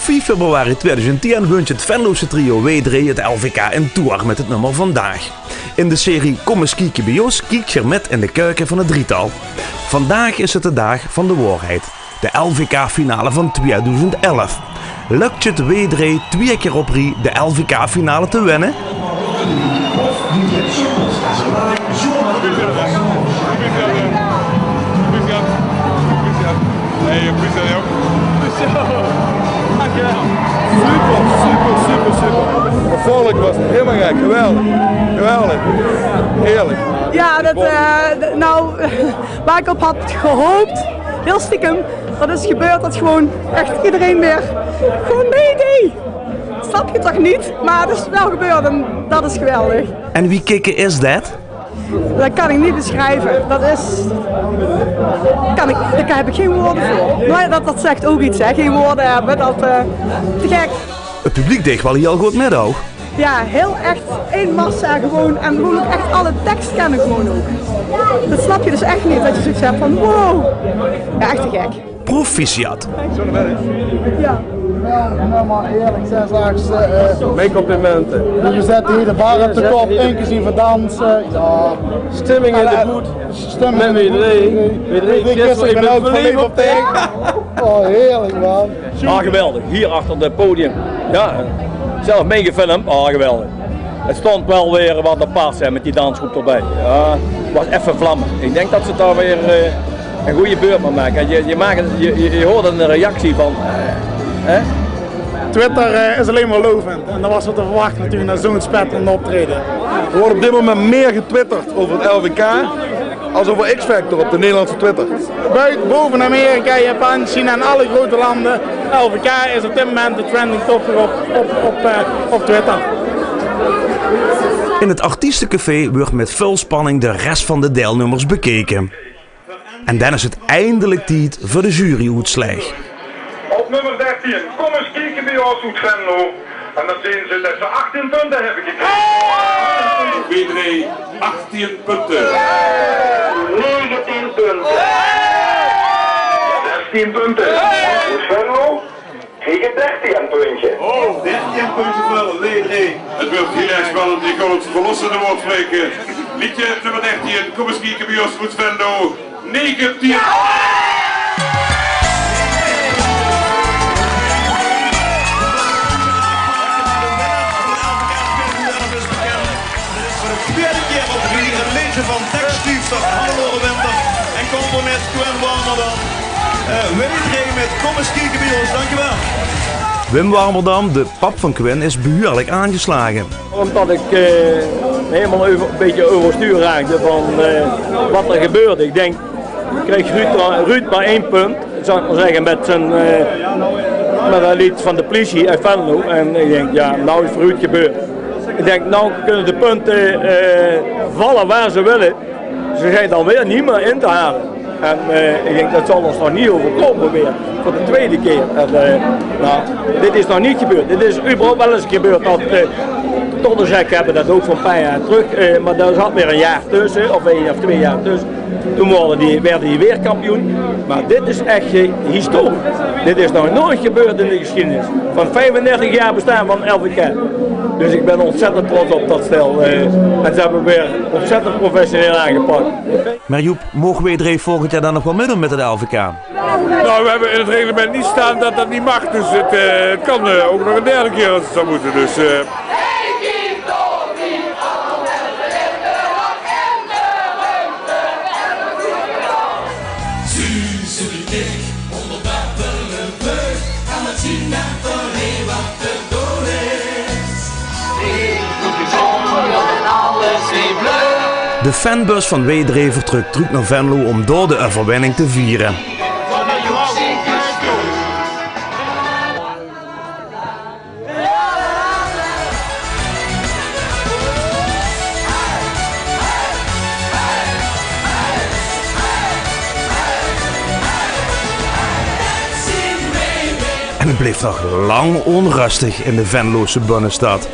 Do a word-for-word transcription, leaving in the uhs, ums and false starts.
Vief februari tweeduizend tien wuns 't Venlose trio W drie 't L V K in Toer mit 't nummer Vandaag. In de serie Kom ins kieke bie ós kiek geer mit in de keuke van 't drietal. Vandaag is 't de daag van de waorheid. De L V K-finale van tweeduizend elf. Lukt 't W drie twieë kier op rie de L V K-finale te winne? Super, super, super, super. 't Volk waas hielemaol gek. Geweldig. Geweldig. Heerlijk. Ja, dat, eh, d-, nou, waar ik op had gehoopt, heel stiekem, dat is gebeurd, dat gewoon echt iedereen weer gewoon meedeed. Dat snap je toch niet? Maar het is wel gebeurd en dat is geweldig. En wie kikke is det? Dat kan ik niet beschrijven. Dat is, kan ik, daar heb ik geen woorden voor. Maar dat, dat zegt ook iets, hè. Geen woorden hebben, dat, eh, te gek. 't Publiek deeg waal hiel good mit ouch. Ja, heel echt in massa gewoon. En gewoon ook echt alle tekst kennen gewoon ook. Dat snap je dus echt niet, dat je zoiets hebt van: wow. Ja, echt te gek. Proficiat. Ja. Geweldig nummer, eerlijk, zes achtste, eh. Mijn complimenten. Je zet hier de bar op de kop, inclusief het dansen. Ja. Stemming in de boet. Stemming in de boet. Met W drie. W drie, W drie, gisteren, ik ben ook verliefd op dich. Oh, heerlijk, man. Ah, geweldig. Hier achter het podium. Ja, zelf meegefilmd. Ah, geweldig. Het stond wel weer wat apart, hè, met die dansgroep erbij. Ja, was effe vlammen. Ik denk dat ze daar weer, eh, een goede beurt van maken. Je, je, maakt, je, je, je hoort een reactie van, eh, hè? Twitter, eh, is alleen maar lovend. En dat was wat te verwachten natuurlijk na zo'n spetterend optreden. Er wordt op dit moment meer getwitterd over het L V K als over X-Factor op de Nederlandse Twitter. Buiten, boven Amerika, Japan, China en alle grote landen. L V K is op dit moment de trending topper op, op, op, eh, op Twitter. In 't artiestencafé wuurt mit väöl spanning de res van de deilnummers bekeke. En dan is 't eindelik tied veur de juryoetslaag. Op nummer dertien, kom ins kieke bie ós oet Venlo. En dan zeen ze det ze achttien punte höbbe gekrege. W drie, achttien punte. Negentien punte. Zestien punte. Oet Venlo krieg dertien punte. Oh, dertien punte veur W drie. Het wuurt hiel erg spannend. Ik kan het verlossende woord spreken. Liedje nummer dertien, kom ins kieke bie ós oet Venlo. Negentien. Dit is veur de twiede kier op rie ein leedje van tekstschriever Hannelore Winter en componist Quin Warmerdam. Eh, W drie mit Kom ins kieke bie ós. Dankjewel. Wim Warmerdam, de pap van Quin, is behuurlik aangeslage. Omdat ik, eh, helemaal euver, een beetje euverstuur raakde van, eh, wat er gebeurde. Ik denk, kreeg Ruud, Ruud maar één punt, zal ik maar zeggen, met zijn, eh, met dat lied van de politie uit Venlo. En ik denk, ja, nou is het voor Ruud gebeurd. Ik denk, nou kunnen de punten, eh, vallen waar ze willen. Ze zijn dan weer niet meer in te halen. En, eh, ik denk, dat zal ons nog niet overkomen weer. Voor de tweede keer. En, eh, nou, dit is nog niet gebeurd. Dit is überhaupt wel eens gebeurd dat, eh, Todderzek hebben dat ook voor een paar jaar terug. Eh, maar daar zat weer een jaar tussen, of één of twee jaar tussen. Toen werden die, werden die weer kampioen. Maar dit is echt, eh, historisch. Dit is nog nooit gebeurd in de geschiedenis. Van vijfendertig jaar bestaan van L V K. Dus ik ben ontzettend trots op dat stel. Eh, en ze hebben weer ontzettend professioneel aangepakt. Maar Joep, moge W drie volgend jaar dan nog wel meedoen met het L V K? Nou, we hebben in het reglement niet staan dat dat niet mag, dus het, eh, het kan, eh, ook nog een derde keer als het zou moeten. Dus, eh. De fanbus van W drie vertrok trök nao Venlo om dao de euverwinning te viere. En 't bleef nog lang onrustig in de Venlose binnestad.